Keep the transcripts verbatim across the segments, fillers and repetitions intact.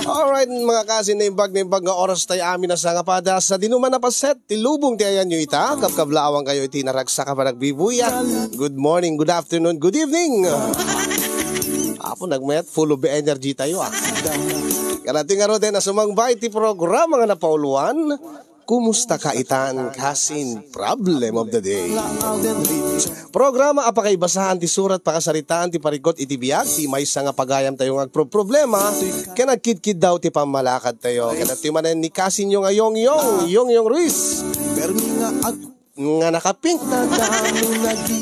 Alright, mga kasin, naimbag, naimbag nga oras tayo amin a sangapada sa dinuman a paset ti lubong ti ayanyo ita. Kabkablaawang kayo iti naragsak a panagbibuya. Good morning, good afternoon, good evening. Apo, nagmayat, full of energy tayo, ah. Kanating aro din a sumangbay ti programa nga napauluan. Kumusta ka itan, kasin? Problem of the day. Programa a pakaibasaan ti surat, pakasaritaan ti parikut iti biag ti maysa nga pagayam tayo nga agproproblema ken agkidkiddaw ti pammalakad tayo. Ket adtoy manen ni kasinyo nga Yongyong, Yongyong Ruiz. Nga naka-pink.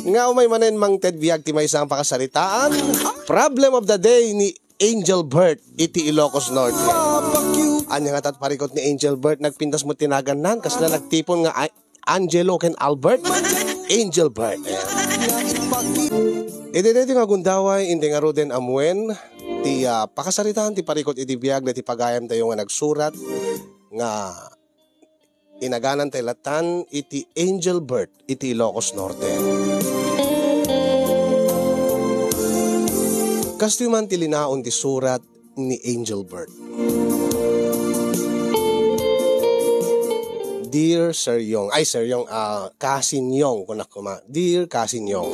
Nga umay manen mangted biag ti maysa nga pakasaritaan. Problem of the day ni Angel Bert iti Ilocos Norte. Ania nga tat parikut ni Angel Bert, nagpintas mo tinagannan, kasla nagtipon nga ay, Angelo ken Albert, Angel Bert. Iti daytoy nga gundaway, inti ngaruden amuen ti, ah, pakasaritaan ti parikut iti biag daytoy pagayam tayo nga nagsurat nga inaganantay latan iti Angel Bert iti Ilocos Norte. Kastoy man ti linaon ti surat ni Angel Bert. Dear Sir Yong, ay, Sir Yong, ah, Kasin Yong, kunak kuma. Dear Kasin Yong.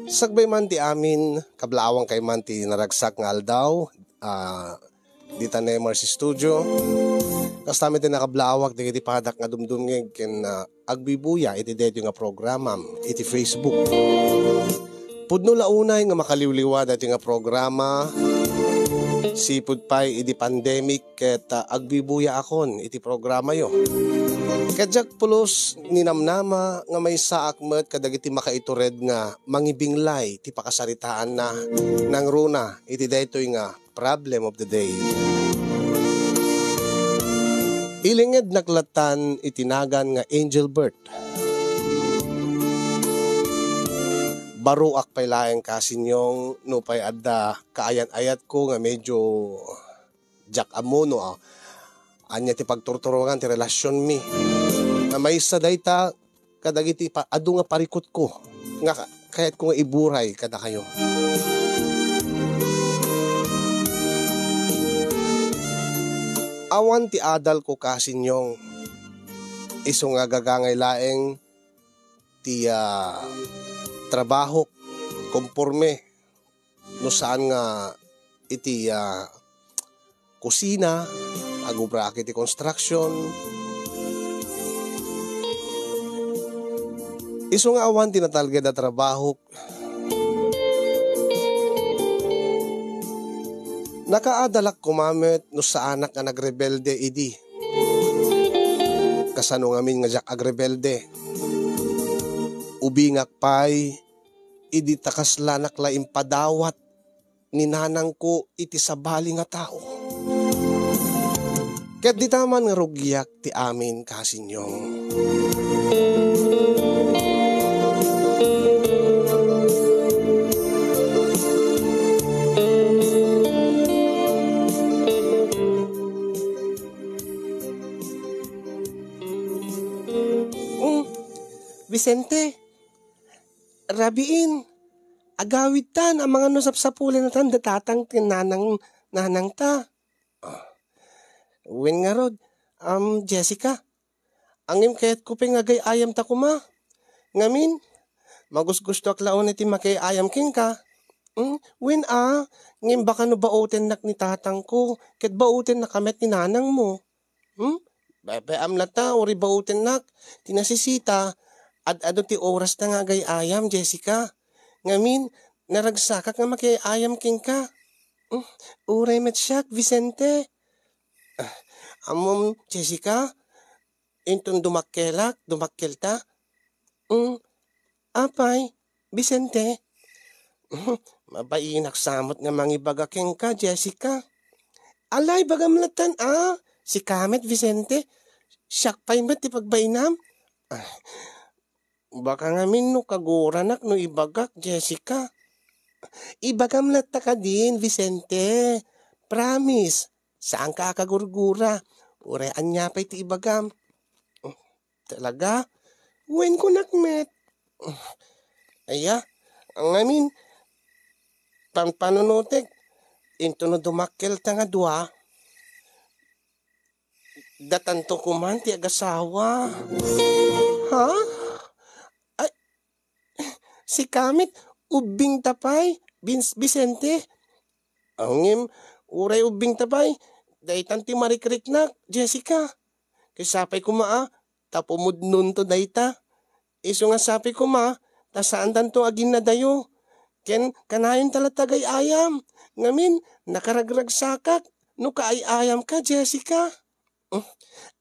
Sagbay man ti amin, kablaawang kay man ti naragsak nga aldaw, ah, dita Nemars Studio. Kasta met ti nakablawak dagiti padak nga dumdumngeg ken, ah, agbibuya iti daytoy nga programam iti Facebook. Pudno la unay nga makaliwliwa daytoy nga programa, sipud pay idi pandemic ket, ah, agbibuyaakon iti programayo. Ket diak pulos ninamnama nga maysaak met kadagiti makaitured nga mangibinglay ti pakasaritaanna nangruna iti daytoy nga problem of the day. Ilingednak latan iti nagan nga Angel Bert. Baroak pay laeng, Kasin Yong, nupay adda kaayan-ayatko nga medyo diak ammo no, ah, ania ti pagturturongan ti relasionmi. Nga maysa dayta kadagiti pa-, adu nga parikutko nga ka-, kayatko nga iburay kadakayo. Awan ti adalko, Kasin Yong. Isu nga gagangay laeng ti, ah, trabahok, komporme no saan nga iti, ah, kusina, agubraak iti construction. Isu nga awan ti natalged a trabahok. Nakaadalak koma met no saanak nga nagrebelde idi. Kasano ngamin nga diak agrebelde? Ubingak pay idi ta kaslanak la impadawat ni nanangko iti sabali nga tao. Ket dita man nga rugiak ti amin, Kasin Yong. Mm, Vicente, rabiin, agawidtan amangan no sapsapulenatan da tatang ken nanang, nanangta. Ah, wen ngarud, am, Jessica, ngem kayatko pay nga agay-ayamta koma. Ngamin, magusgustoak la unay ti makiay-ayam kenka. Hmm, wen a, ngem baka no baotennak ni tatangko, ket baotennak met ni nanangmo. Hmm? Bay-, bay-am latta, uray baotennak. Ti nasisita, ad-adu ti orasta nga agay-ayam, Jessica. Ngamin, naragsakak nga makiay-ayam kenka. Hmm? Uray met siak, Vicente. Ah, ammom, Jessica, inton dumakkelak, dumakkelta. Hmm? Apay, Vicente? Mabainak sa met nga mangibaga kenka, Jessica. Ala, ibagam lattan a. Sika met, Vicente. Siak pay met ti pagbainam. Ah, baka ngamin no kaguranak no ibagak, Jessica. Ibagam latta kadin, Vicente. Promise. Saanka a kagurgura. Uray ania pay ti ibagam. Talaga? Wen, kunak met. Aya, Ngamin, panpanunotek, into no dumakkel ta nga dua, datanto koman ti agasawa. Ha? Ay, sika met, ubbing ta pay, Vince, Vicente. Ngem, uray ubbing ta pay, daytan ti marikriknak, Jessica. Ket sapay koma a, ta pumudnonto dayta. Isu nga sapay koma, ta saantanto a ginnadayo. Ken kanayonta latta agay-ayam. Ngamin, nakaragragsakak no kaay-ayamka, Jessica. Mm,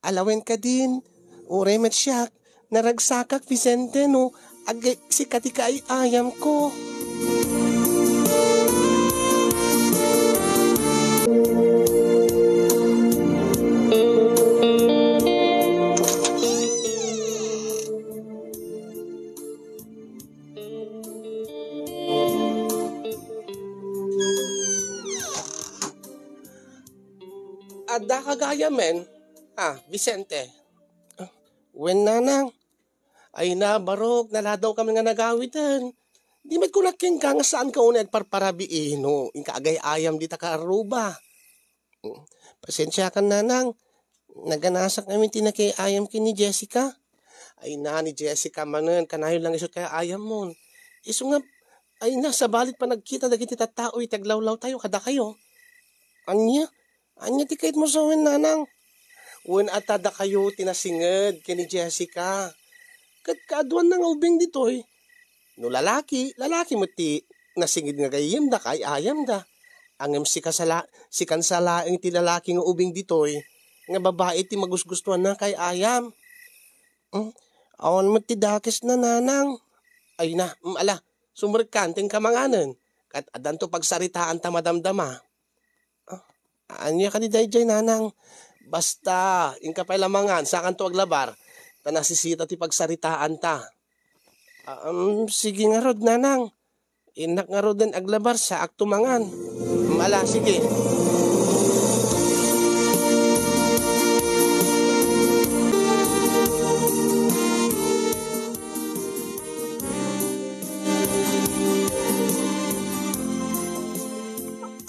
alawen kadin, uray met siak, naragsakak, Vicente, no, ag-, sika ti kaay-ayamko. Adda ka gayamen? Ah, Vicente. Ah, wen, nanang. Ay na, barok, naladawkami nga nagawiden. Di met kunak kenka nga saanka unay agparparabii no inka agay-ayam dita kaarruba. Mm. Pasensiakan, nanang. Naganasak amin ti nakiay-ayam ken ni Jessica. Ay na, ni Jessica manen, kanayon lang isu ti kaay-ayammon. Isu nga, ay na, sabali ti panagkita dagiti tattao iti aglawlawtayo kadakayo. Ania? Ania ti kayatmo sawen, nanang? Wen, adda dakayo ti nasinged ken ni Jessica. Ket kaaduanna nga ubing ditoy. No lalaki, lalaki met ti nasinged nga gayyemda, kaay-ayamda. Ngem sika sala-, sikan sa laeng ti lalaki nga ubing ditoy, nga babai ti magusgustuanna kaay-ayam. Hmm? Awan met ti dakesna, nanang. Ay na, mm, ala, sumrekkan, tenka manganen. Ket addanto pagsaritaan ta madamdama. Ah, ania kadi daydiay, nanang? Basta, inka pay la mangan, sakanto aglabar, ta nasisita ti pagsaritaanta. Ah, um, sige ngarud, nanang. Innak ngaruden aglabar, saakto mangan. Mala, sige.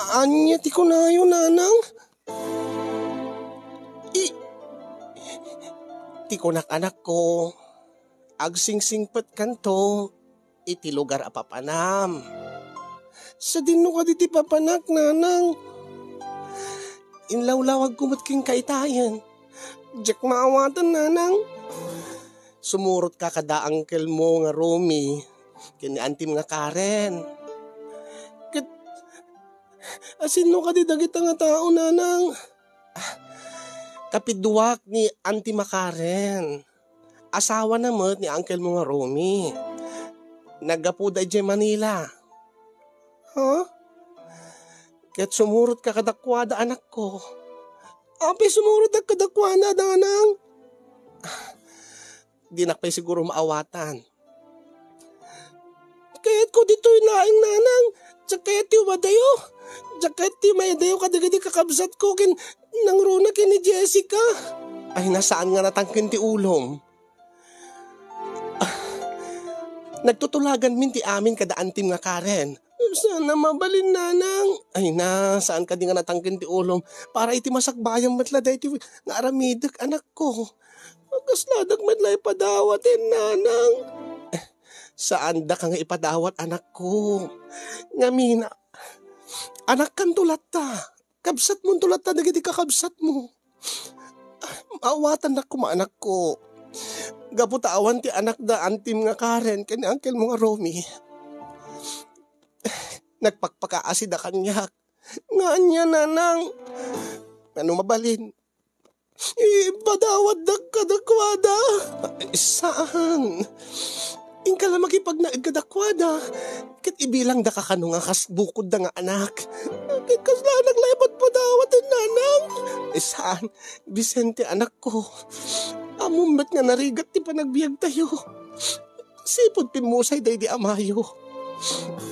Ania ti kunayo, nanang? I-, ti kunak, anakko, agsingsingpetkanto iti lugar a papanam. Sadino kadi ti papanak, nanang? Inlawlawagko met kenka itayen. Diak maawatan, nanang. Sumurotka kada angkelmo nga Romy ken ni antim nga Karen. Ket, asino kadi dagita nga tao, nanang? Ah, kapiduak ni antim a Karen. Asawana met ni angkelmo nga Romy. Naggapuda idiay Manila. Ha? Ket sumurotka kadakuada, anakko. Apay sumurotak kadakuada, nanang? Dinak pay siguro maawatan. Kayatko ditoy laeng, nanang. Diak kayat ti umadayo. Diak kayat ti mayadayo kadagiti kakabsatko ken nangruna ken ni Jessica. Ay, na, saan nga natangken ti ulom? Ah, nagtutulaganmin ti amin kada antim nga Karen. Saan a mabalin, nanang. Ay na, saan kadi nga natangken ti ulom? Para iti masakbayam met la daytoy nga aramidek, anakko. Kasladak met la ipadawat, eh, nanang. Eh, saandaka nga ipadawat, anakko. Ngamin, anakkanto latta. Kabsatmonto latta dagiti kakabsatmo. Maawatannak koma, anakko. Gapu ta awan ti anakda antim nga Karen ken ni angkelmo nga Romy. Nagpakpakaasida kaniak. Nga ania, nanang? Ano mabalin? Ipadawatdak kadakuada. Saan? Inka la makipagnaed kadakuada. Ket ibilangdaka kano nga kas bukodda nga anak. Ket kaslanak la ipadpadawat, nanang. Saan? Vicente, anakko. Ammom met nga narigat ti panagbiagtayo. Sipud pimmusay daydi amayo.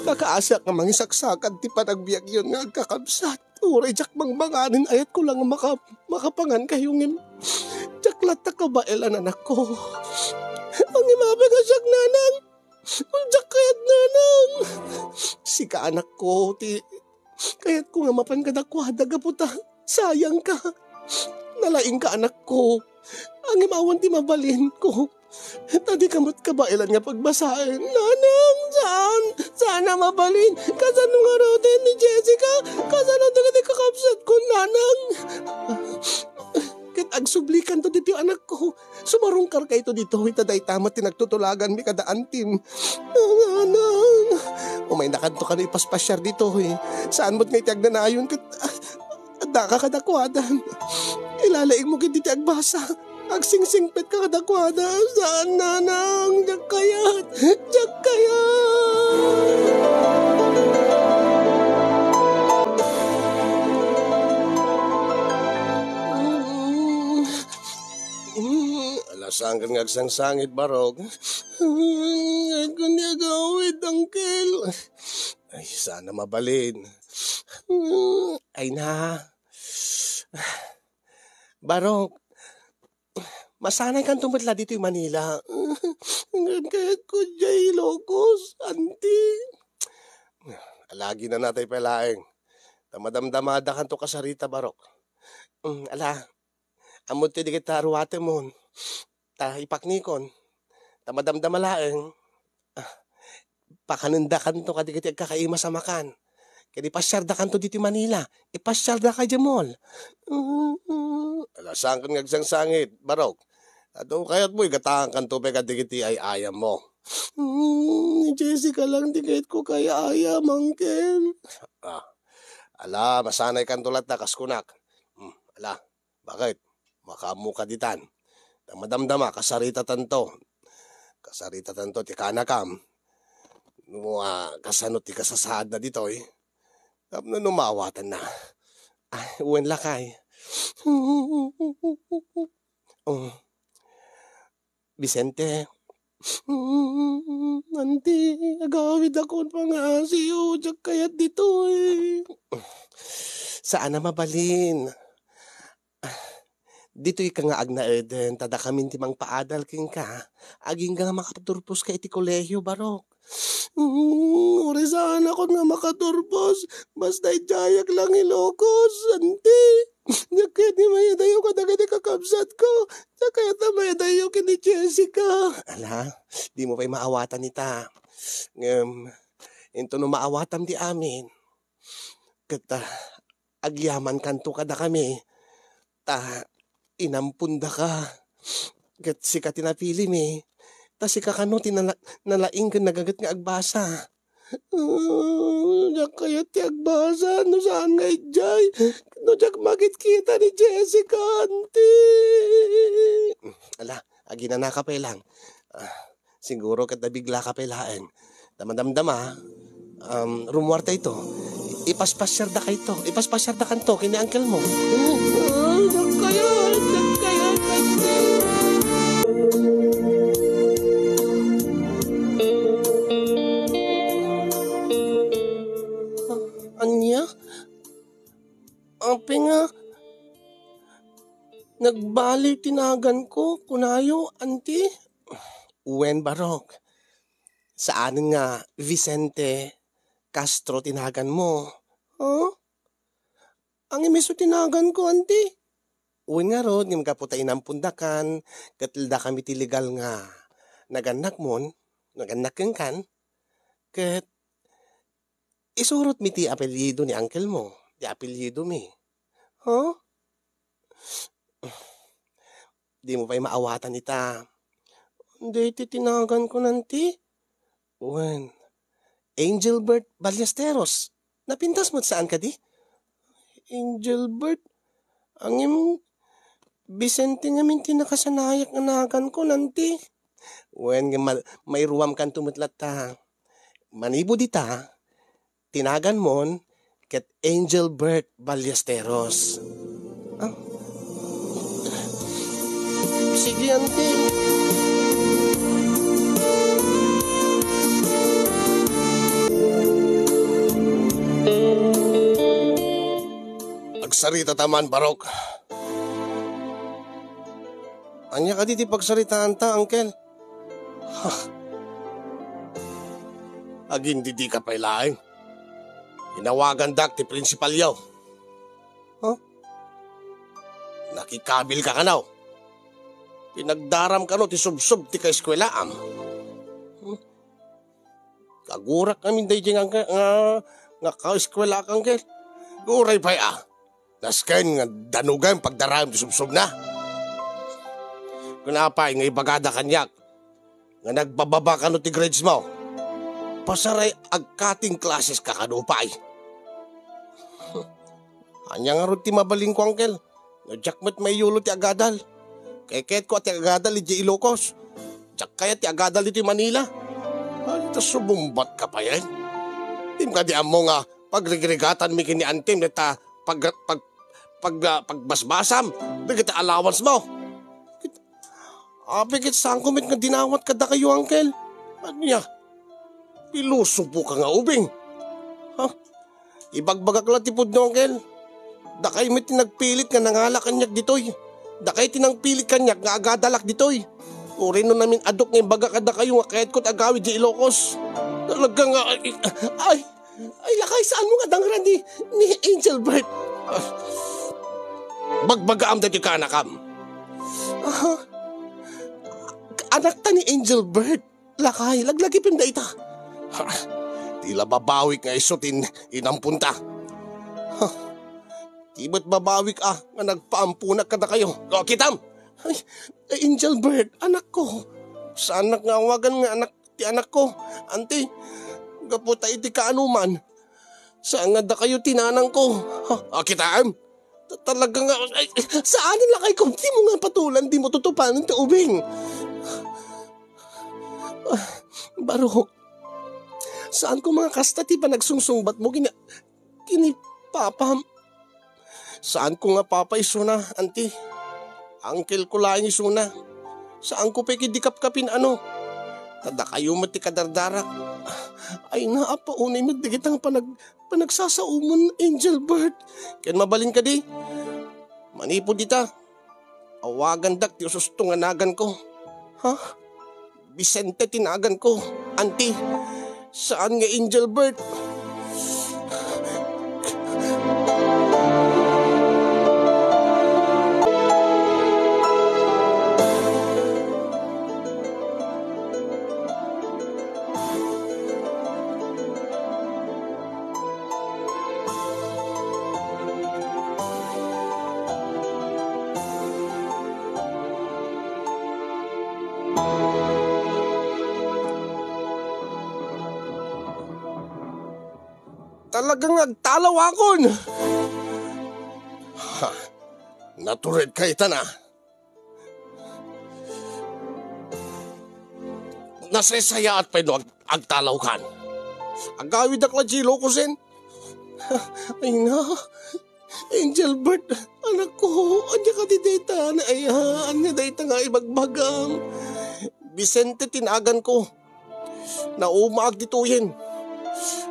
Kakaasiak nga mangisaksakad ti panagbiagyon nga agkakabsat. Uray diak mangmanganen, ayatko la nga maka-, makapangan kayo ngem diak latta kabaelan, anakko. Ngem apay nga siak, nanang? Diak kayat, nanang. Sika, anakko, ti kayatko nga mapan kadakuada gapu ta sayangka. Nalaingka, anakko. Ngem awan ti mabalinko. Ta dika met kabaelan nga pagbasaen. Nanang, saan? Saan a mabalin? Kasano ngaruden ni Jessica? Kasano dagiti kakabsatko, nanang? Ket agsublikanto ditoy, anakko. Sumarungkarkayto ditoy, ta dayta met ti nagtutulaganmi kada antim. Nanang, umaynakanto kano ipaspasiar ditoy. Saan met nga iti agnanayon ket, ah, addaka kadakuada. Ilalaingmo ket ditoy agbasa. Agsingsingpetka kadakuada. Saan, nanang. Diak kayat. Diak kayat. Mm, ala, saan ket nga agsangsangit, Barok? Kayatko ti agawid, Uncle. Ay, saan a mabalin. Ay na. Barok, masanaykanto met la ditoy Manila. Ngem kayatko diay Ilocos, anti. Ala, aginanatay pay laeng. Ta madamdamadakanto kasarita, Barok. Mm, ala, ammok ti dagita ruatemon. Ta ipaknikon. Ta madamdama laeng. Ah, pakanendakanto kadagiti agkakaimas a makan. Ket ipasiardakanto ditoy Manila. Ipasiardaka idiay mall. Mm, ala, saan ket nga agsangsangit, Barok. Adu, kayatmo, igatangankanto pay kadagiti ay-ayammo. Mm, ni Jessica lang ti kayatko kay ayam, Uncle. Ah, ala, masanaykanto latta, kas kunak. Mm, ala, baket? Makaammoka ditan. Ta madamdama, kasaritatanto. Kasaritatanto ti kanakam. No, ah, kasano ti kasasaadna ditoy? Tapno no maawatanna. Ay, wen lakay. Oh. Vicente. Mm, anti, agawidakon pangaasiyo, diak kayat ditoy. Saan a mabalin. Ditoyka nga agnaeden, ta dakamin ti mangpaadal kenka. Agingga nga makaturposka iti kolehio, Barok. Mm, uray saanakon nga makaturpos. Basta idiayak lang Ilocos, anti. Diak kayat nga mayadayo kadagiti kakabsatko. Diak kayat a mayadayo ken ni Jessica. Ala, dimo pay maawatan ita. Ngem, intono maawatam ti amin. Ket, ah, agyamankanto kadakami. Ta inampondaka. Ket sika ti napilimi. Ta sika kano ti nala-, nalaing ken nagaget nga agbasa. Ah, diak kayat ti agbasa no saan nga idiay. No diak makitkita ni Jessica, anti. Ala, aginanaka pay lang. Ah, siguro ket nabiglaka pay laeng. Ta madamdama, um, rumuarta ito. Ipaspasiardaka ito. Ipaspasiardakanto ken ni uncle mo. Ah, diak kayat, diak kayat, diak kayat. Ania? Apay nga nagbaliw ti naganko, kunayo, anti? Wen, Barok. Saanen nga Vicente Castro ti naganmo. Huh? Ngem isu ti naganko, anti? Wen ngarud, ngem gapu ta inampondakan, ket dakami ti legal nga nagannakmon, nagannak kenkan, ket isurotmi ti apelyido ni uncle mo, ti apelyidomi. Huh? Dimo pay maawatan ita. Daytoy ti naganko, anti? Wen, Angelbert Ballesteros. Napintas met saan kadi? Angelbert? Ngem, Vicente ngamin ti nakasanayak nga naganko, anti? Wen, nga ma-, mairuamkanto met latta. Manipud ita, ti naganmon ket Angelbert Ballesteros. Ah. Sige, anti. Agsarita ta man, Barok. Ania kadi ti pagsaritaanta, uncle? Ha? Agindidika pay laeng. Inawagandak ti prinsipalyo. Huh? Nakikabil ka kano? Pinagdaram kano ti subsub ti kaeskuelaam? Hmm? Kagurak amin daydi nga, nga, nga kaeskuelaak, Uncle. Uray pay a. Nasken nga danugem pagdarayem ti subsubna. Kunapay nga ibagada kaniak nga nagbababa kano ti grades mo. Pasaray agkating klases ka kano pay. Ania ngarud ti mabalinko, Uncle? No diak met maiyulo ti agadal. Kayatko a ti agadal idiay Ilocos. Diak kayat ti agadal iti Manila. Ay, ta sumumbat ka pay, eh. Dim kadi ammo nga pagrigrigatanmi ken ni Antem dayta pag-, pag-, pag-, ah, pagbasbasam dagiti allowance mo. Apay ket saanko met nga dinawat kadakayo, Uncle. Ania? Pilosopo ka nga ubing. Ha? Ibagbagak la ti pudno, Uncle. Dakay met ti nagpilit nga nangala kaniak ditoy. Dakay ti nangpilit kaniak nga agadalak ditoy. Uray no namin-adok nga imbaga kadakayo nga kayatko ti agawid idiay Ilocos. Talaga nga, ay, ay, ay, lakay, saanmo nga dangran ni, ni Engelbert? Bagbagaam daytoy kaanakam. Ah, anakta ni Engelbert. Lakay, laglagipen dayta. Ha, ti la babawik nga isu ti inamponta. Ha, ti met babawik a nga nagpaamponak kadakayo. O, kitam! Ay, Engelbert, anakko. Saanak nga awagan nga anak ti anakko. Anti, gapu ta iti kaanoman, saan nga dakayo ti nanangko. Ha, a, kitaem? Ta-, talaga nga, ay, saan, lakayko, dimo nga patulan, dimo tutupanen ti ubing. Ah, Barok, saanko nga kasta ti panagsungsungbatmo ken ni, ken ni papam. Saanko nga papa isuna, anti. Uncle ko laeng isuna. Saanko pay ket di kapkapin, ano. Ta dakayo met ti kadardarak. Ay, naapa unay met dagita nga panag-, panagsasaomon, Engelbert. Ken mabalin kadi, manipud ita, awagandak ti ususto nga naganko. Ha? Vicente ti naganko, anti. Saan nga Engelbert. Talagang agtalawakon. Ha, natured ka itana. Nasaysayaat pay no ag-, agtalawkan. Agawidak la di lokosen. Ay na, Engelbert, anakko, ania kadi dayta? Ay, ah, ania dayta nga ibagbagam? Vicente ti naganko. Naumaak ditoyen.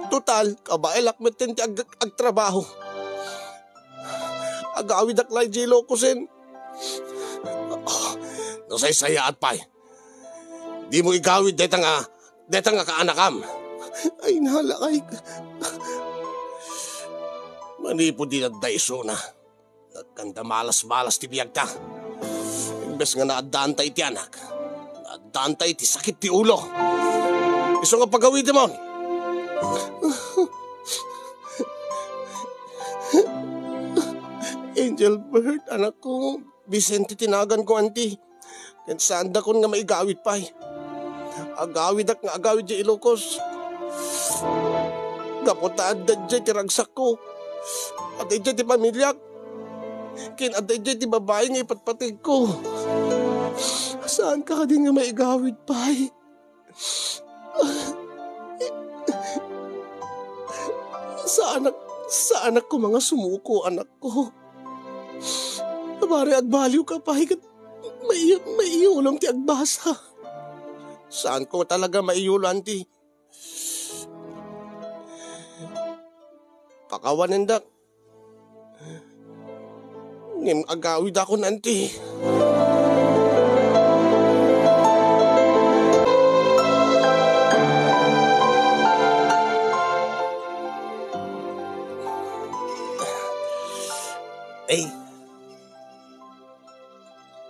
Total, kabaelak met ti ag-, agtrabaho. Agawidak la di lokosen. Nasaysayaat pay. Dimo igawid dayta nga, dayta nga kaanakam. Ay, nalakay. Manipud di nadda isuna, nagkanda malas-malas ti biagta. Imbes nga naaddaanta iti anak, naaddaanta iti sakit ti ulo. Isu nga pagawidemon. Engelbert, anakko, Vicente ti naganko, anti. Ket saandakon nga maigawid pay. Agawidak nga agawid di Ilocos. Gapu ta adda idiay ti ragsakko. Adda idiay ti pamiliak. Ken adda idiay ti babai nga ipatpategko. Saanka kadi nga maigawid pay? Saanak, saanak koma nga sumuko, anakko. Pare, agbaliwka pay ket mai-, maiyulom ti agbasa. Saanko talaga maiyulo, anti. Pakawanendak. Ngem agawidakon, anti. Ay,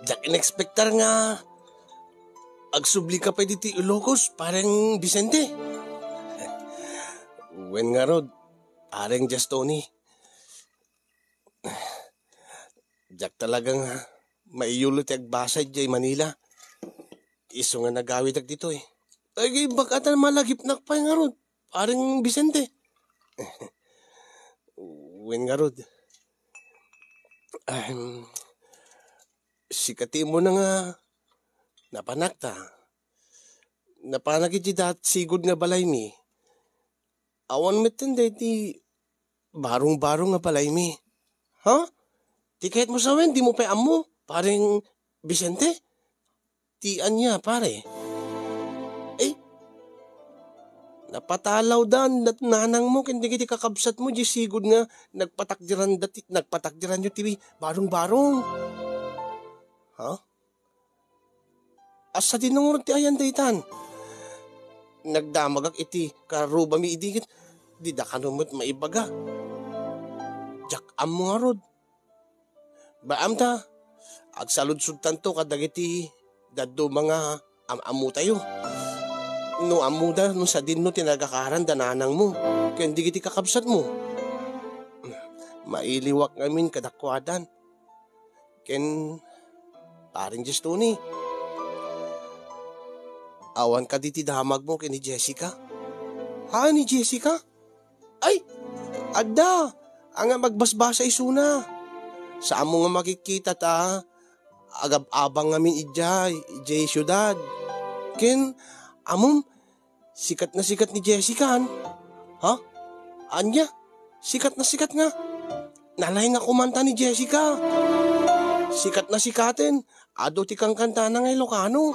diak inekspektar nga agsubli ka pay ditoy Ilocos, pareng Vicente. Wen ngarud, pareng Just Tony. Diak talaga nga maiyulo ti agbasa idiay Manila. Isu nga nagawidak ditoy. Ay, baka ta malagipnak pay ngarud, pareng Vicente. Wen ngarud. Ahem, sika ti immuna nga napanak ta. Napanak iti dat sigud nga balaymi. Awan metten daydi barong-barong nga balaymi. Ha? Ti kayatmo sawen, dimo pay ammo, pareng Vicente? Ti ania, pare? Eh, napatalawdan dat nanangmo ken dagiti kakabsatmo, di sigud nga nagpatakderan dati, nagpatakderanyo ti barong-barong. Ha? Asa dinungor ti ayan daytan? Nagdamagak iti karrubami idi ket dida kano met maibaga. Diak ammo ngarud. Baam ta, agsaludsodtanto kadagiti dadduma nga am-ammotayo. No ammoda no sadinno ti nagakaran da nanangmo ken dagiti kakabsatmo. Mailiwak ngamin kadakuadan. Ken Paring Jestoni, awan kadi ti damagmo ken ni Jessica? Ha, ni Jessica? Ay, adda. Ania, magbasbasa isuna. Saanmo nga makikita ta agab-abang ngamin idiay, idiay siudad. Ken, ammom, sikat na sikat ni Jessica, an? Ha? Ania? Sikat na sikat nga? Nalaing nga kumanta ni Jessica. Sikat na sikaten. Adu ti kankantana nga Ilocano.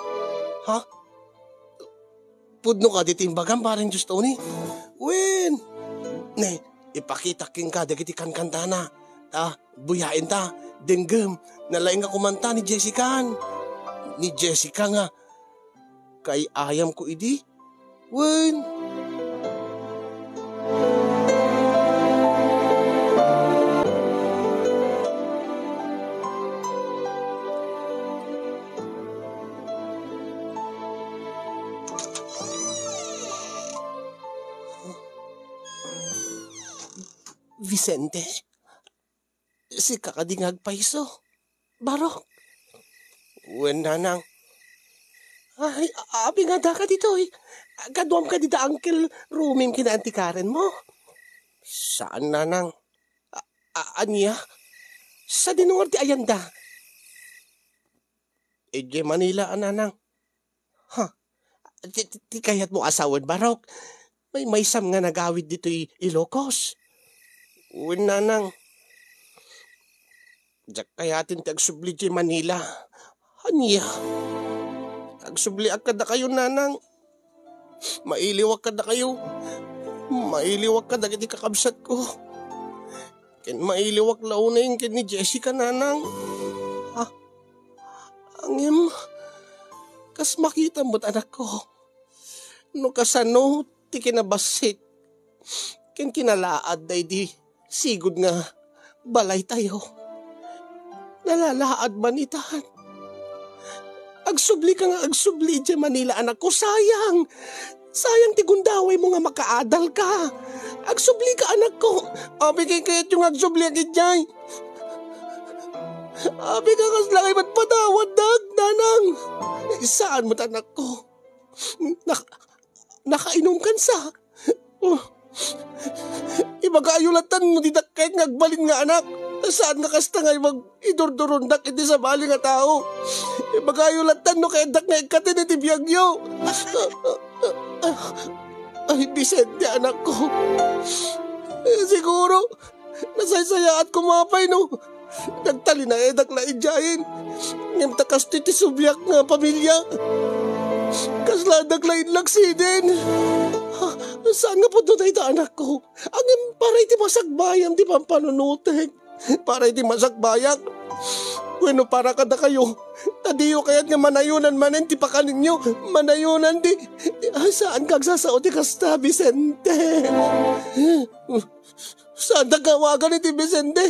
Ha? Pudno kadi ti imbagam, Paring Justoni? Wen! Ne, ipakitak kenka dagiti kankantana. Ta, buyaenta, denggem, nalaing nga kumanta ni Jessica. Ni Jessica nga, kay-ayamko idi? Wen. Vicente? Sika kadi nga agpayso, Barok? Wen, nanang. Ay, a-, abi nga daka ditoy. Kaduam kadi da Uncle Romim ken Auntie Karen mo? Saan, nanang. A-, a-, ania? Sadino ngarud ti ayanda? Idiay Manila a, nanang. Ha? Ti, ti, ti kayatmo a sawen, Barok? Maymaysam nga nagawid ditoy Ilocos. Wen, nanang. Diak kayaten ti agsubli idiay Manila. Ania? Agsubliak kadakayo, nanang. Mailiwak kadakayo. Mailiwak kadagiti kakabsatko. Ken mailiwak la unay ken ni Jessica, nanang. Ha? Ngem, kas makitam met, anakko, no kasano ti kinabassit ken kinalaad daydi sigud nga balaytayo. Nalalaad man itan. Agsubli ka nga agsubli idiay Manila, anakko. Sayang! Sayang ti gundawaymo nga makaadal ka. Agsubli ka, anakko. Abi kay kayatyo nga agsubliak idiay. Abi ka kasla nga ipatpatawaddak, nanang. Saan met, anakko. Nak-, nakainom kansa. Oh. Ibagayo latta no didak kayat nga agbalin nga anak. Saan nga kasta nga ibag-, idurdurondak iti sabali nga tao. Ibagayo latta no kayatdak nga ikkaten iti biagyo. Ay, Vicente, anakko. Siguro, nasaysayaat koma pay no nagtalinaedak la idiayen. Ngem ta kastoy ti subliak nga pamilia. Kasladak la inlaksiden. Saan nga pudno dayta, anakko? Ngem para iti masakbayam ti pampanunotek. Para iti masakbayak. Wenno para kadakayo. Ta diyo kayat nga manayonan manen ti pakaninyo. Manayonan ti, ti, ah, saan nga agsasao ti kasta, Vicente. Saandak nga awagan iti Vicente.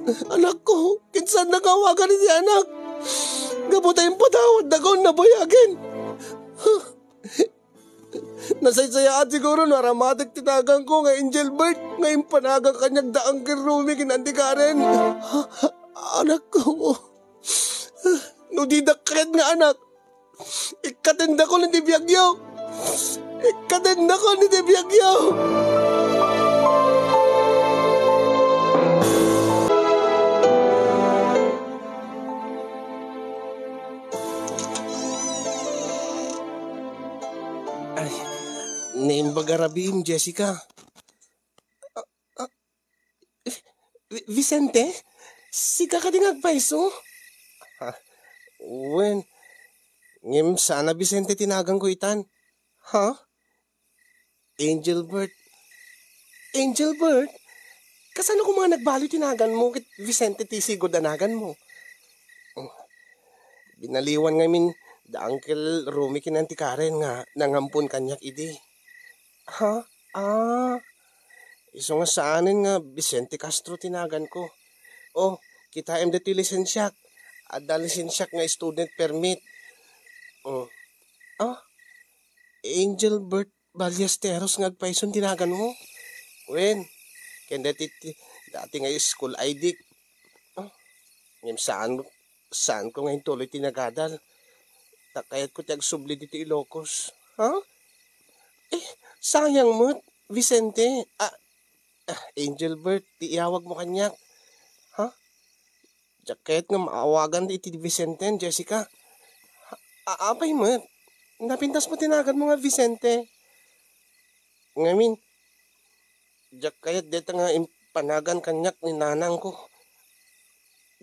Anakko, kinsan nga awagan iti anak? Gapu ta impadawaddakon nabayagen. Nasaysayaat siguro no aramatek ti naganko nga Angel Bird nga impanagan kaniak da Uncle Romy ken Auntie Karen. Anakko, no didak ket nga anak, ikkatendakon iti biagyo. Ikkatendakon iti biagyo. Ay, naimbag a rabiim, Jessica. Ah, ah, Vi-, Vicente? Sika kadi nga agpayso? Ah, wen, ngem saan a Vicente ti naganko itan. Ha? Angelbert. Angelbert? Kasano koma nga nagbaliw ti naganmo ket Vicente ti sigud a naganmo? Oh, binaliwan ngamin da Uncle Romy ken Auntie Karen nga nangampon kaniak idi. Ha? Ah. Isu nga saanen nga Vicente Castro ti naganko. Oh, kitaem ditoy lisensiak. Adda lisensiak nga student permit. Oh. Ah, Angelbert Ballesteros nga agpayson ti naganmo? Wen, ken dati ti, dati nga school I D. Ah, ngem saan, saanko nga intuloy ti nagadal. Ta kayatko ti agsubli ditoy Ilocos. Ha? Eh, sayang met, Vicente. Ah, ah, Angelbert, ti iyawagmo kaniak. Ha? Diak kayat nga maawagan iti Vicente, Jessica. A-, apay met? Napintas mo ti naganmo nga Vicente. Ngamin, diak kayat deta nga impanagan kaniak ni nanangko.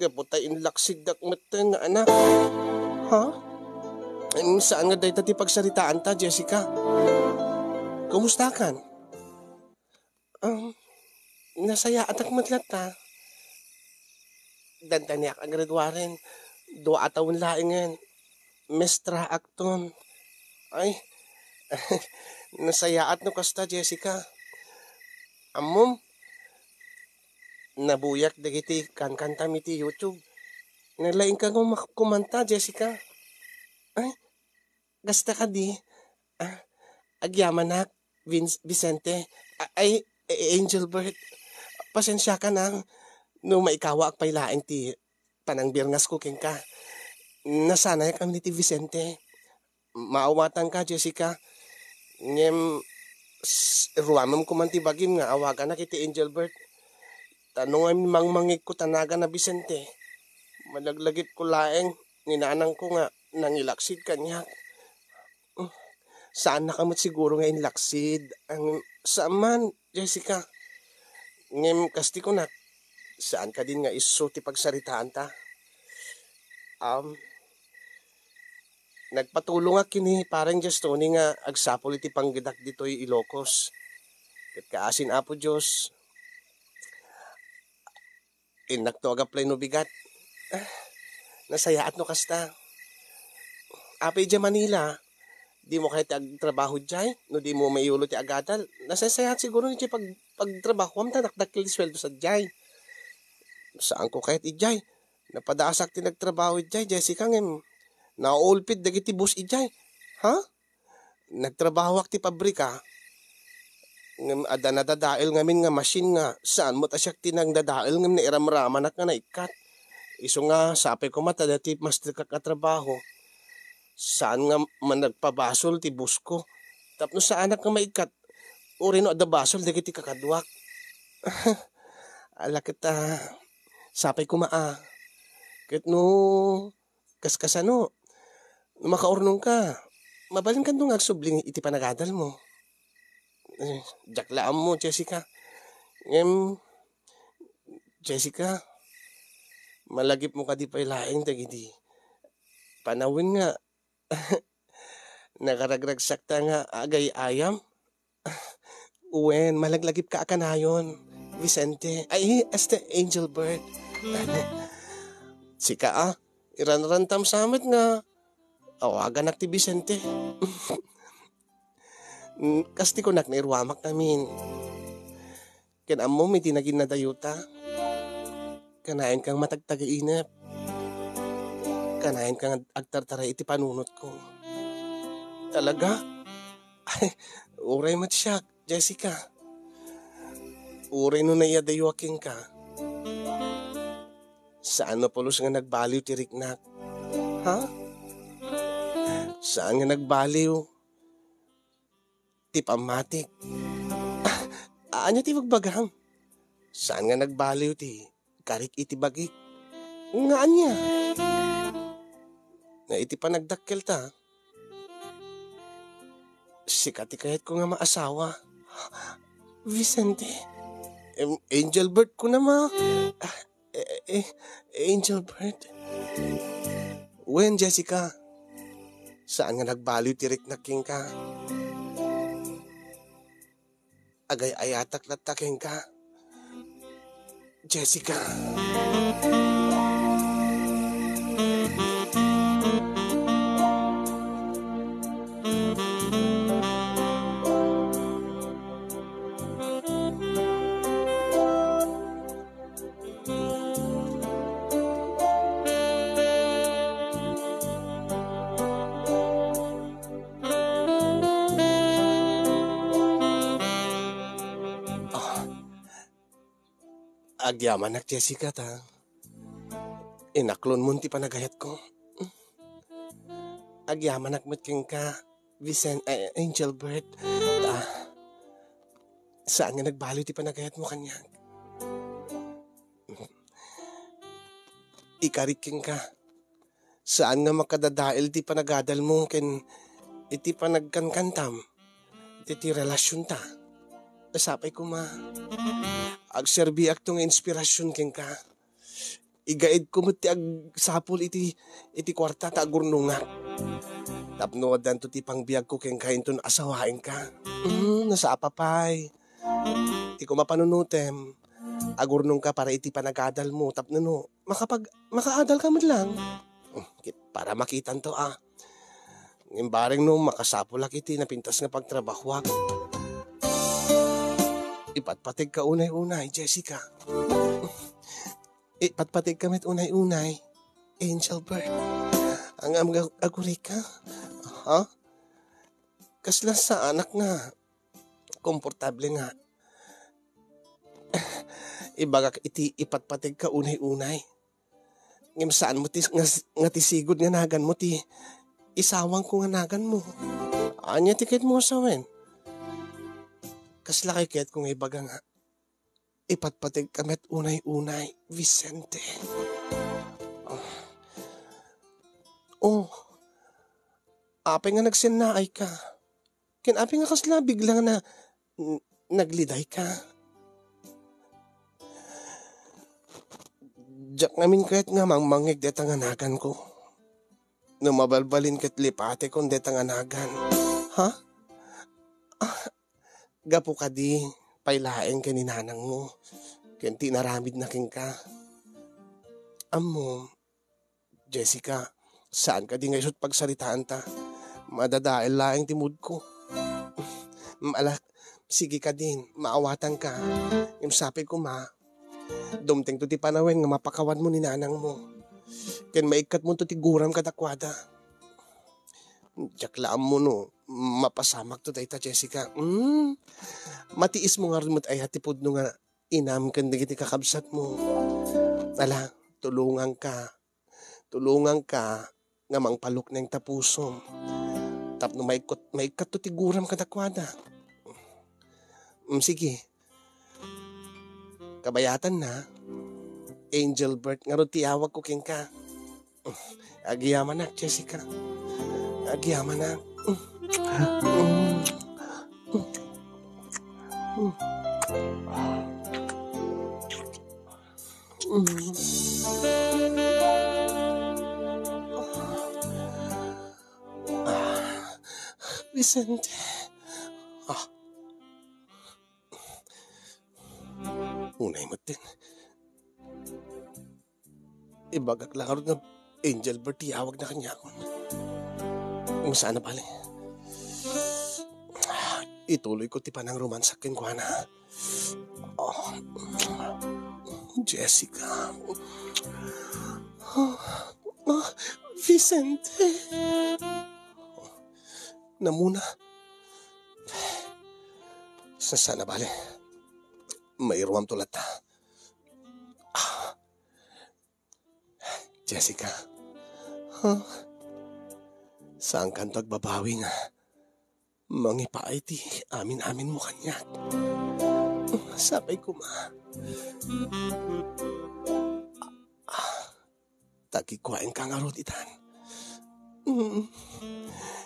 Gapu ta inlaksiddak metten nga anak. Ha? Em, saan nga dayta ti pagsaritaanta, Jessica? Kumustakan? Um, nasayaatak met latta. Dandaniak a graduaren. Dua a tawen laengen. Mestra akton. Ay, nasayaat no kasta, Jessica. Ammom, nabuyak dagiti kankantam iti YouTube. Nalaingka nga mak-, kumanta, Jessica. Ay, kasta kadi. Ah, agyamanak, Vince, Vicente. A-, ay, eh, Angelbert. Pasensiakan a no maikawaak pay laeng ti panangbirngasko kenka. Nasanayak amin iti Vicente. Maawatanka, Jessica. Ngem, s-, ruamem koman ti bagim nga awaganak iti Angelbert. Ta no ngamin mangmangikko ta nagan a Vicente, malaglagipko laeng ni nanangko nga nangilaksid kaniak. Saannaka met siguro nga inlaksid. Ang, saan man, Jessica. Ngem kas ti kunak, saan kadin nga isu ti pagsaritaanta? Um, nagpatulongak ken ni Pareng Jess Tony nga agsapul iti panggedak ditoy Ilocos. Ket kaasin Apo Dios, innakto agaplay no bigat. Ah, nasayaat no kasta. Apay idiay Manila, dimo kayat ti agtrabaho idiay? No dimo maiyulo ti agadal, nasaysayaat siguro idiay pag-, pagtrabahoam ta dakdakkel ti sueldo sadiay. Saanko kayat idiay. Napadasak ti nagtrabaho idiay, Jessica, ngem naulpit dagiti boss idiay. Ha? Nagtrabahoak ti pabrika, ngem adda nadadael ngamin nga machine nga saan met a siak ti nangdadael ngem nairamramanak nga naikkat. Isu nga sapay koma ta daytoy masterkak a trabaho. Saan nga managpabasol ti boss ko. Tapno saanak nga maikkat, uray no adda basol dagiti kakaduak. Ala ket, ah, sapay koma a. Ket no kaskasano, no makaurnongka, mabalinkanto nga agsubli iti panagadalmo. Eh, diak la ammo, Jessica. Ngem, Jessica, malagipmo kadi pay laeng dagidi panawen nga nakaragragsakta nga agay-ayam? Wen, malaglagipka a kanayon, Vicente. Ay, este, Angelbert. Sika, ah, iranrantam sa met nga awaganak ti Vicente. Mm, kas ti kunak, nairuamak amin. Ken ammom iti naginnadayota. Kanayon kang matagtagainep. Kanayon kang ag-, agtartaray iti panunotko. Talaga? Ay, uray met siak, Jessica. Uray no naiyadayuak kenka. Saan no pulos nga nagbaliw ti riknak. Ha? Saan nga nagbaliw ti pammatik. Ah, ania ti bagbagam? Saan nga nagbaliw ti karik iti bagik? Nga ania? Nga iti panagdakkelta, sika ti kayatko nga maasawa. Vicente. Em, Angel Bird ko na ma. Ah, eh, eh, Angel Bird. Wen, Jessica. Saan nga nagbaliw ti riknak kenka? Agay-ayatak latta kenka, Jessica. Ah, agyamanak, Jessica, ta inaklonmon ti panagayatko. Agyamanak met kenka, Vicen-, eh, Angelbert. Ah, saan nga nagbaliw ti panagayatmo kaniak? Ikarik kenka. Saan nga makadadael ti panagadalmo ken iti panagkankantam iti, iti relasionta. Sapay koma, agserbiakto nga inspirasyon kenka. Igaidko met ti agsapul iti, iti kuarta ta agurnongak. Tapno addanto ti pangbiagko kenka inton asawaenka. Mm, nasapa pay. Ti koma panunotem, agurnongka para iti panagadalmo tapno no makapag-, makaadalka met lang. Mm, kit-, para makitanto, ah. Ngem bareng no makasapulak iti napintas nga pagtrabahoak. Ipatpategka unay-unay, Jessica. Ipatpategka met unay-unay, Angelbert. Ang amga agurika. Ha? Kasla saanak nga komportable nga ibagak iti ipatpategka unay-unay. Ngem saan mo ti, nga, nga ti sigud nga naganmo ti isawangko nga naganmo. Ania ti kayatmo nga sawen? Kasla kay kayatko nga ibaga nga ipatpategka met unay-unay, Vicente. Oh. Oh. Apay nga nagsennaayka? Ken apay nga kasla bigla nga na, n-, naglidayka? Diak ngamin kayat nga mangmangngeg dayta nga naganko. No mabalbalin ket lipatekon dayta nga nagan. Ha? Ah, gapu kadi pay laeng ken ni nanangmo ken ti inaramidna kenka. Ammom, Jessica, saan kadi nga isut pagsaritaanta? Madadael laeng ti moodko. Ala, sige kadin, maawatanka. Ngem sapay koma, dumtengto ti panawen nga mapakawanmo ni nanangmo. Ken maikkatmonto ti guram kadakuada. Diak la ammo no mapasamakto dayta, Jessica. Hmm? Matiismo ngarud met aya ti pudno nga inam ken dagiti kakabsatmo. Ala, tulonganka. Tulonganka nga mangpalukneng ta pusom. Tapno maikkut-, maikkatto ti guram kadakuada. Mm, sige. Kabayatanna, Angelbert ngarud ti awagko kenka. Agyamanak, Jessica. Agyamanak. Ah, Vicente. Ah. Unay met din. Ibagak la ngarud nga Angelbert ti awagna kaniakon. Ngem saan a bale. Ituloyko ti panangromansak kenkuana. Oh. Jessica. Ah, ah, Vicente. Namuna. Sa-, sana bale. Mairuam to latta. Ah. Jessica. Huh? Saan kanto agbabawi nga mangipaay ti amin-amin mo kaniak? Sapay koma. Ah, ta kikuaen ka ngarud itan. Mm.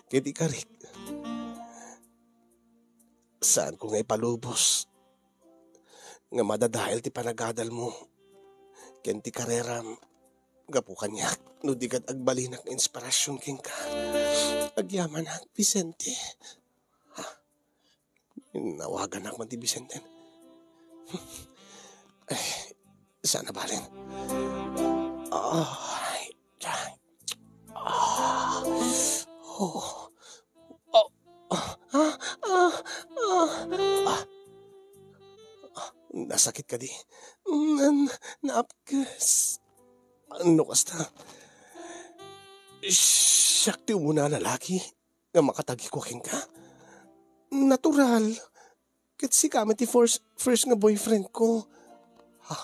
Ket ikarik, saanko nga ipalubos nga madadael ti panagadalmo ken ti kareram gapu kaniak no di kad agbalinak nga inspirasyon kenka. Agyamanak, Vicente. Nawaganak man ti Vicente. Ay, sana balen. Ay, ay. Ah. Oh. Oh. Ah, ah, ah, ah. Ah, nasakit kadi. Nan, naapkes. Ano kasta? Siak ti umuna a lalaki nga makatagikua kenka. Natural. Ket sika met ti first, first nga boyfriend ko. Ha?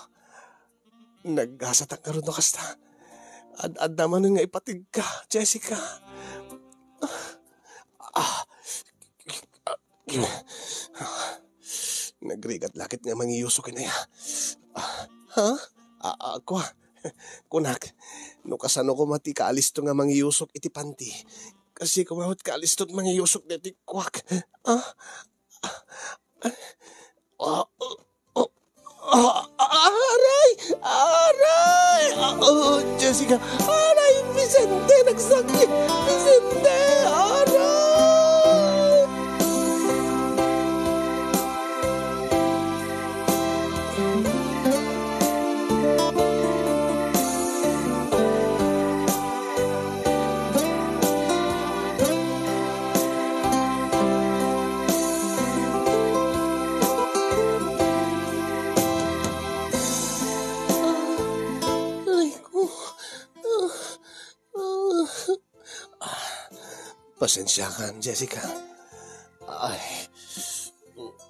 Naggasatak ngarud no kasta. Ad-adda manen nga ipategka, Jessica. Ah. Ah. Nagrigat la ket nga mangiyusok ken aya. Ah, ha? Ah, ah, kua. Kunak, no kasano koma ti kaalisto nga mangiyusok iti panti? Kasi koma met kaalistot mangiyusok deti kuak. Ah? Ah, ah, ah, ah, aray! Aray! Ah, oh, Jessica! Aray, Vicente! Nagsakit! Vicente! Aray! Aray ko. Ah, ah. Pasensiakan, Jessica. Ay.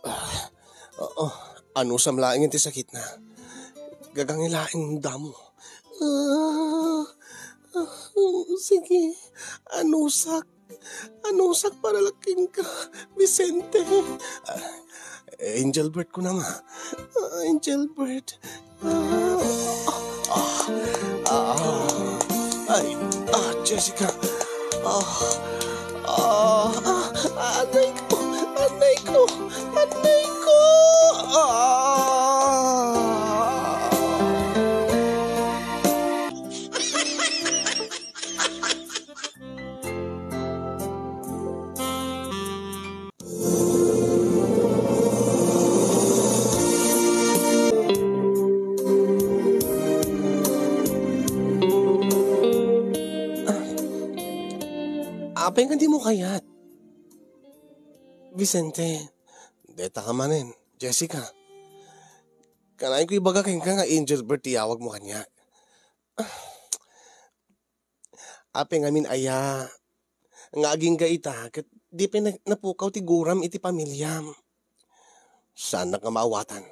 Ah, oo, anusam laeng ti sakitna. Gagangi laeng damo. Ah, ah, sige. Anusak. Anusak para la kenka, Vicente. Ah, Angel Bird ko na nga. Ah, Angel Bird. Ah, ah, ah, ay, ah, Jessica. Ah, ah, ah, anay ko, anay ko, anay ko. Ah. Apay nga dimo kayat, Vicente? Deta ka manen, Jessica. Kanayon ko ibaga kenka nga Angel Bird ti yawag mo kaniak. Apay ngamin aya nga agingga ita ket di pay na-, napukaw ti guram iti pamiliam? Saanak nga maawatan.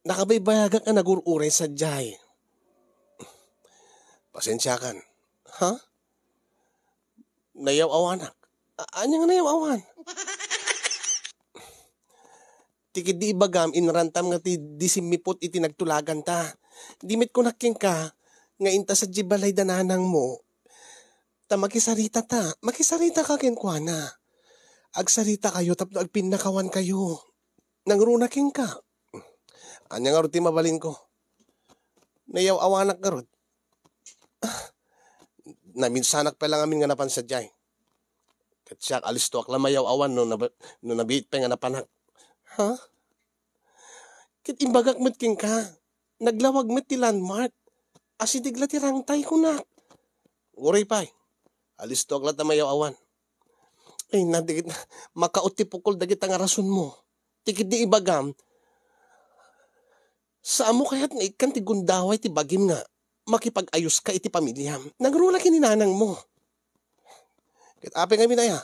Nakabaybayagak a nagur-uray sadiay. Pasensiakan. Ha? Nayaw-awanak. A-, ania nga nayaw-awan? Ti ketdi ibagam, inrantam nga ti disimmiput iti nagtulaganta. Di met kunak kenka nga inta sadiay balay da nanangmo. Ta makisaritata, makisaritaka kenkuana. Agsaritakayo tapno agpinnakawankayo. Nangruna kenka. Ania ngarud ti mabalinko? Nayaw-awanak ngarud. Ah, naminsanak pay la ngamin nga napan sadiay. Ket siak, alistoak la mayaw-awan no nab-, no nabiit pay nga napanak. Ha? Ket imbagak met kenka, naglawag met ti landmark. Asideg la ti rangtay, kunak. Uray pay, alistoak la ta mayaw-awan. Ay, na, dagit-, makaut ti pukol dagita nga rasonmo. Ti ketdi ibagam, Saanmo kayat nga ikkan ti gundaway ti bagim nga makipag-ayoska iti pamiliam? Nangruna ken ni nanangmo. Ket apay ngamin aya?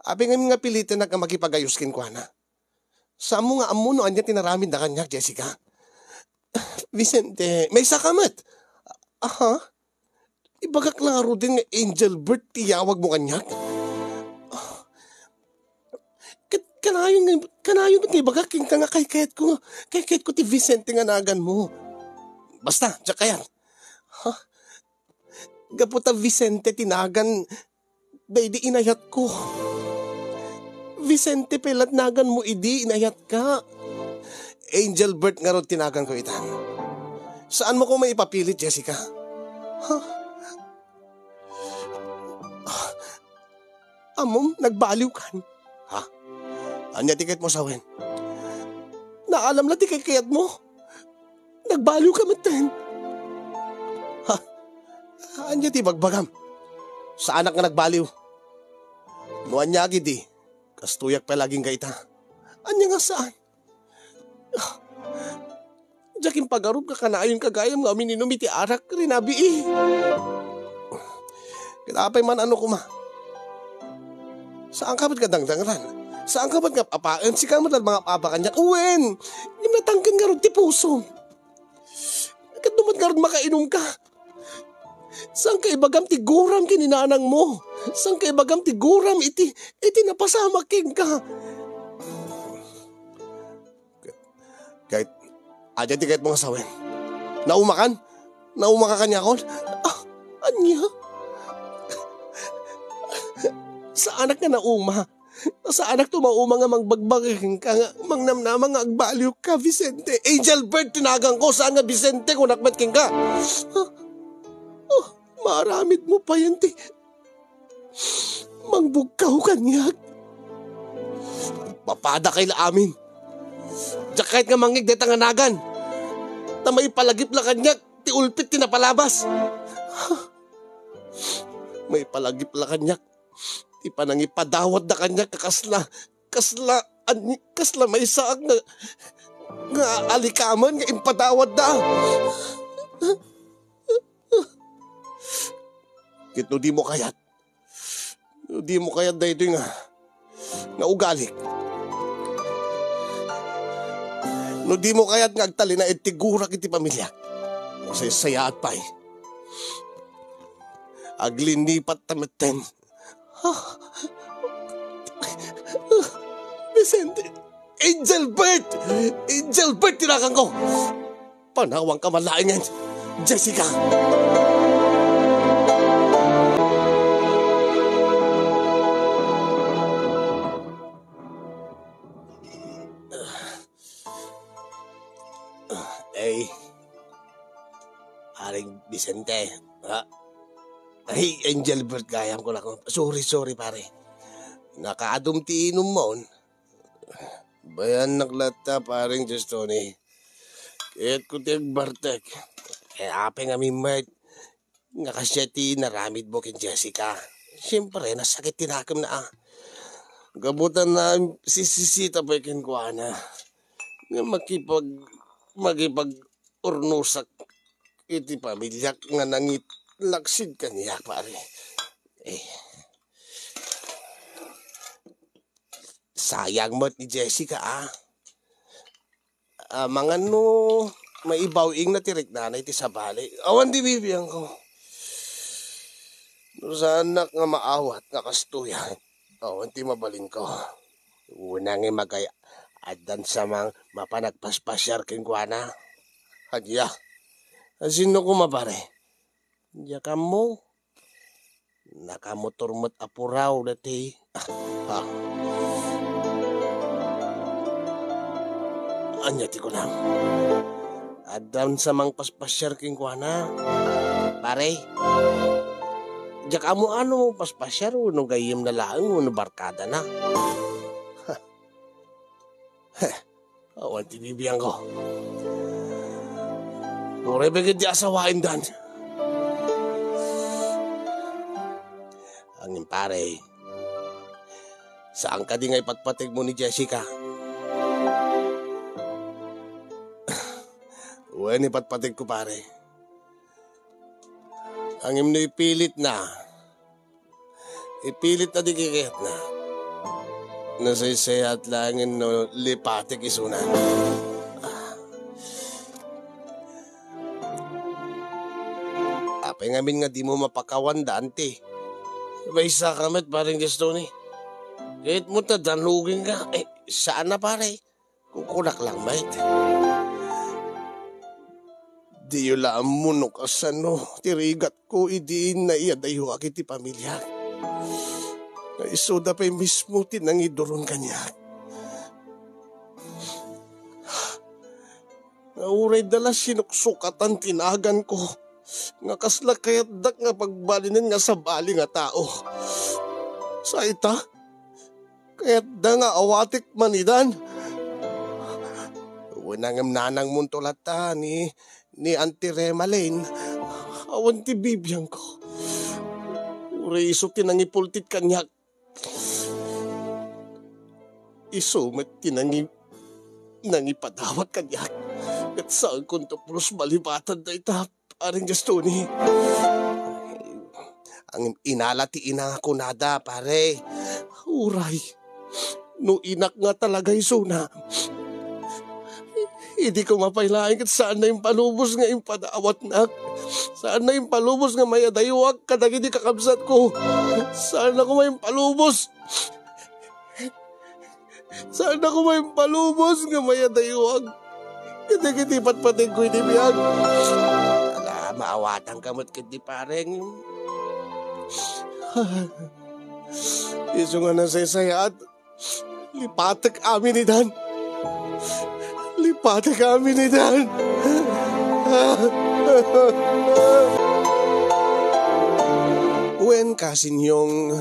Apay ngamin nga pilitenak nga makipag-ayos kenkuana? Saanmo nga ammo no ania ti naramidna kaniak, Jessica? Vicente, maysaka met. Aha? Ibagak la ngaruden nga Angel Bird ti iyawagmo kaniak? Ah, ket kanayon nga, kanayon met nga ibagak kenka nga kaykayatko nga, kaykayatko ti Vicente nga naganmo. Basta, diak kayat. Ha? Gapu ta Vicente ti nagan daydi inayatko. Vicente pay la ti naganmo idi inayatka. Angel Bird ngarud ti naganko itan. Saanmo koma ipapilit, Jessica. Ha? Ammom, nagbaliwkan. Ha? Ania ti kayatmo sawen? Naalam la ti kaykayatmo. Nagbaliwka metten. Ha? Ania ti bagbagam? Saanak nga nagbaliw. No ania agidi, kastoyak pay la agingga ita. Ania nga saan? Ah, diak impagarup nga kanayonka gayam nga umininum iti arak, rinabii. Ket apay man, ano koma? Saanka met nga dangdangran? Saanka met nga apaen? Sika met la mangap-apa kaniak? Wen! Ngem natangken ngarud ti pusom. Ket no met ngarud makainumka, saanka ibagam ti guram ken ni nanangmo? Saanka ibagam ti guram iti, iti napasamak kenka? Kayat, ania ti kayatmo nga sawen? Naumakan? Naumaka kaniakon? Ah, ania? Saanak nga nauma. Saanak ti mauma nga mangbagbaga kenka nga mangnamnama nga agbaliwka, Vicente. Angel Bird ti naganko, saan nga Vicente, kunak met kenka. Ah, ah, maaramidmo pay ti mangbugkaw kaniak. Mapadakay la amin. Diak kayat nga mangngeg dayta nga nagan. Ta maipalagip la kaniak ti ulpit ti napalabas. Maipalagip la kaniak ti panangipadawatda kaniak nga kasla, kasla, an-, kasla maysaak nga, nga alikamen nga impadawatda. Ket no dimo kayat, no dimo kayat daytoy nga, nga ugalik, no dimo kayat nga agtalinaed ti gurak iti pamiliak, masaysayaat pay. Aglinipat ta metten. Vicente! Angel Bird! Angel Bird ti naganko! Panawanka man laengen, Jessica! Ay, Paring Vicente, ha? Ay, Angel Bird gayam, kunak. Sorry, sorry, pare. Nakaadum ti inum mo. Bayannak latta, Paring Justoni. Kayatko ti agbartek. Kaya apay ngamin met nga kasdiay ti naramidmo ken Jessica. Siyempre, nasakit ti nakemna, a. Gapu ta nasisisita pay kenkuana nga makipag-, makipag-urnusak iti pamiliak nga nangitlaksid kaniak, pare. Eh. Sayang met ni Jessica, a. Amangan no maibaw-ingna ti riknana iti sabali. Awan ti bibiangko. No saanak nga maawat nga kastoy, awan ti mabalinko. Una nga magay-, addan sa mang mapan agpaspasiar kenkuana. Ania? Asino koma, pare? Diak ammo. Nakamotor met a puraw dati. Ah. Ania ti kunam? Addan sa mangpaspasiar kenkuana. Pare, diak ammo no paspasiar wenno gayyemna laeng wenno barkadana. Heh, awan ti bibiangko. Uray baket ti asawaendan. Ngem pare, saan kadi nga ipagpategmo ni Jessica? Wen, ipatpategko, pare. Ngem no ipilitna, ipilitna ti kikayatna, nasaysayaat laengen no lipatek isuna. Apay ngamin nga dimo mapakawan, Dante? Maysaka met, pareng Gastoni. Ket mo ta danlugenka. Eh, saan a, pare. Kukunak lang met. Diyo la ammo no kasano ti rigatko idi naiyadayuak iti pamiliak. Nga isuda pay mismo ti nangiduron kaniak. Nga uray da la sinuksukatan ti naganko, nga kasla kayatdak nga pagbalinen nga sabali nga tao. Sa ita, kayatda nga awatek manidan. Wen, ngem nanangmonto latta ni, ni Auntie Remalin, awan ti bibiangko. Uray isu ti nangipultit kaniak. Isu met ti nangi-, nangipadawat kaniak. Ket saankonto pulos malibatan dayta, pareng Gastoni. Ngem inala ti ina nga kunada, pare. Uray, no inak nga talaga isuna, idi koma pay laeng ket saanna impalubos nga impadawatnak. Saanna impalubos nga mayadayuak kadagiti kakabsatko. Saanna koma impalubos. Saanna koma impalubos nga mayadayuak kadagiti patpategko iti biag. Ala, maawatanka met ket di pareng. Isu nga nasaysayaat, lipatek amin idan. Lipatek amin idan. Wen, Kasinyong,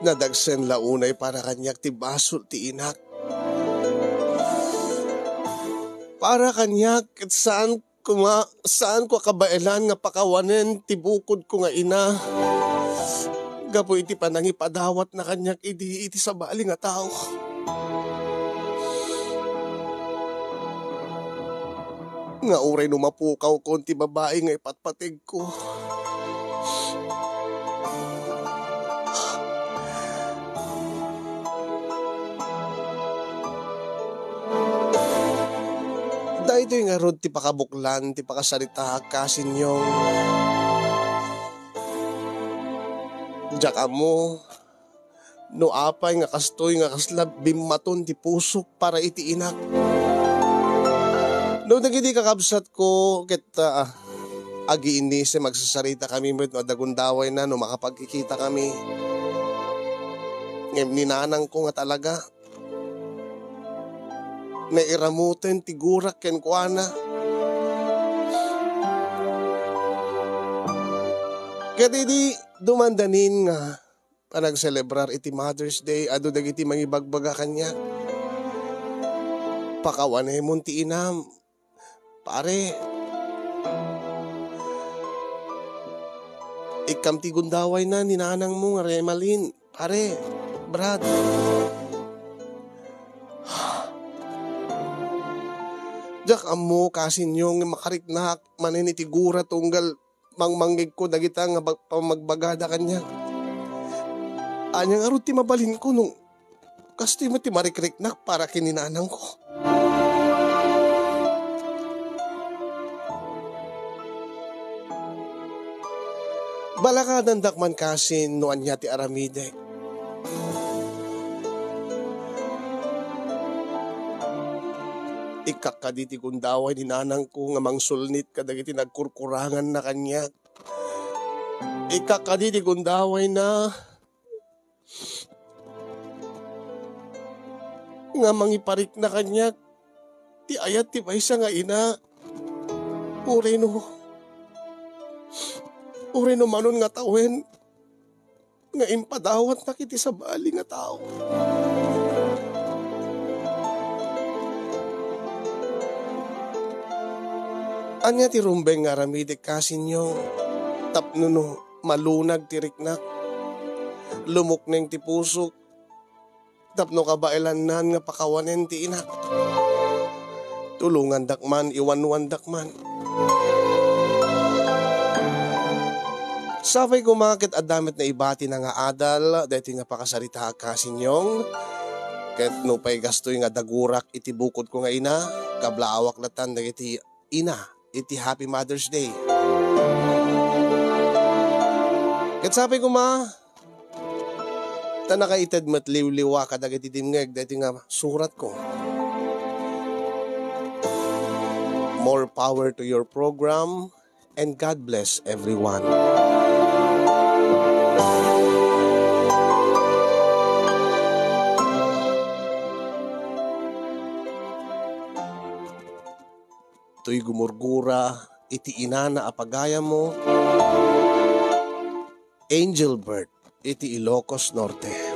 nadagsen la unay para kaniak ti basol ti inak. Para kaniak, ket saan koma, saanko a kabaelan nga pakawanen ti bukodko nga ina gapu iti panangipadawatna kaniak idi iti sabali nga tao. Nga uray no mapukawkon ti babai nga ipatpategko, daytoy ngarud ti pakabuklan ti pakasaritaak, Kasinyong. Diak ammo no apay nga kastoy nga kasla bimmaton ti pusok para iti inak. No dagiti kakabsatko ket, ah, agiinnisem, agsasaritakami met no adda gundawayna no makapagkikitakami. Ngem ni nanangko nga talaga, nairamuten ti gurak kenkuana. Ket idi dumandanin nga panagselebrar iti Mother's Day, adu dagiti mangibagbaga kaniak, "Pakawanemon ti inam, pare. Ikkam ti gundawayna ni nanangmo nga Remalin, pare, Brad." Diak ammo, Kasinyong, nga makariknak manen iti gura tunggal mangmangngegko dagita nga bag-, pammagbagada kaniak. Ania ngarud ti mabalinko no kastoy met ti marikriknak para ken ni nanangko? Balakadandak man, Kasin, no ania ti aramidek. Ikkak kadi ti gundaway ni nanangko nga mangsulnit kadagiti nagkurkuranganna kaniak. Ikkak kadi ti gundawayna nga mangiparikna kaniak ti ayat ti maysa nga ina, uray no, uray no manon nga tawen nga impadawatnak iti sabali nga tao. Ania ti rumbeng nga aramidek, Kasin, tapno no malunag ti riknak, lumukneng ti pusok, tapno kabaelannan nga pakawanen ti inak. Tulongandak man, iwanwandak man. Sapay koma ket adda met naibati na nga adal daytoy nga pakasaritaak, Kasinyong. Ket nupay gastoy nga dagurak iti bukodko nga ina, kablaawak latan dagiti ina iti Happy Mother's Day. Ket sapay koma, ta nakaited met liwliwa kadagiti dimngeg daytoy nga suratko. More power to your program, and God bless everyone. Toy gumurgura iti inana a pagayammo, Angel Bird, iti Ilocos Norte.